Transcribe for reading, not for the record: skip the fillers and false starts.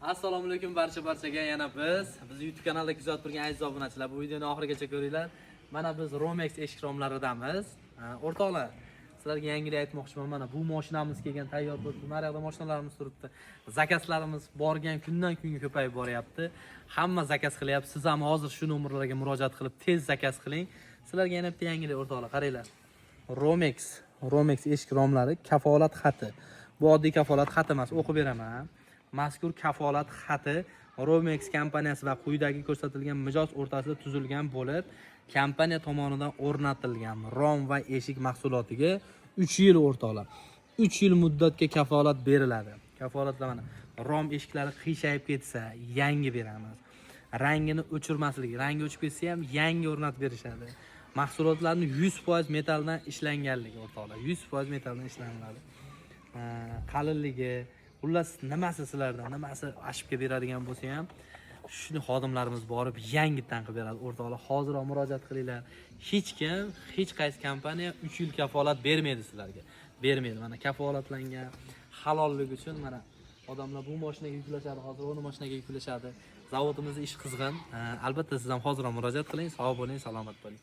Assalomu alaykum barcha barchaga. Yana biz bizni YouTube kanalda kuzatib turgan aziz obunachilar, bu videoni oxirigacha ko'ringlar. Mana biz Romex eshik romlaridamiz. Ha, o'rtoqlar, sizlarga yangilik aytmoqchiman. Mana bu mashinamiz kelgan, tayyor bo'libdi. Naryoqda mashinalarimiz turibdi. Zakazlarimiz borgan kundan kunga ko'payib boryapti. Hamma zakaz qilyapti. Siz ham hozir shu nomerlarga murojaat qilib, tez zakaz qiling. Sizlarga yana bitta yangilik, o'rtoqlar, qaranglar. Romex eshik romlari kafolat xati. Bu oddiy kafolat xati emas, o'qib beraman. Mazkur kafolat xati Romex kompaniyasi va quyidagi ko'rsatilgan mijoz o'rtasida tuzilgan bo'lib, kompaniya tomonidan o'rnatilgan rom va eshik mahsulotiga 3 yil, o'rtoqlar, 3 yil muddatga kafolat beriladi. Kafolatlar mana: rom eshiklari qiyshayib ketsa, yangi beramiz. Rangini o'chirmasligi, rangi o'chib ketsa ham yangi o'rnatib berishadi. Mahsulotlarni 100% metalldan ishlanganligi, o'rtoqlar, 100% metalldan ishlaniladi. Qalinligi, xullas, nimasi sizlardan nimasi ошибка beradigan bo'lsa ham, shuni xodimlarimiz borib yangitdan qilib beradi. O'rtoqlar, hoziroq murojaat qilinglar. Hech kim, hech qaysi kompaniya 3 yil kafolat bermaydi sizlarga, bermaydi. Mana kafolatlangan, halollik uchun mana odamlar bu mashinaga yuklashadi, hozir uni mashinaga yuklashadi. Zavodimizda ish qizg'in. Albatta, siz ham hoziroq murojaat qiling. Sog' bo'ling, salomat bo'ling.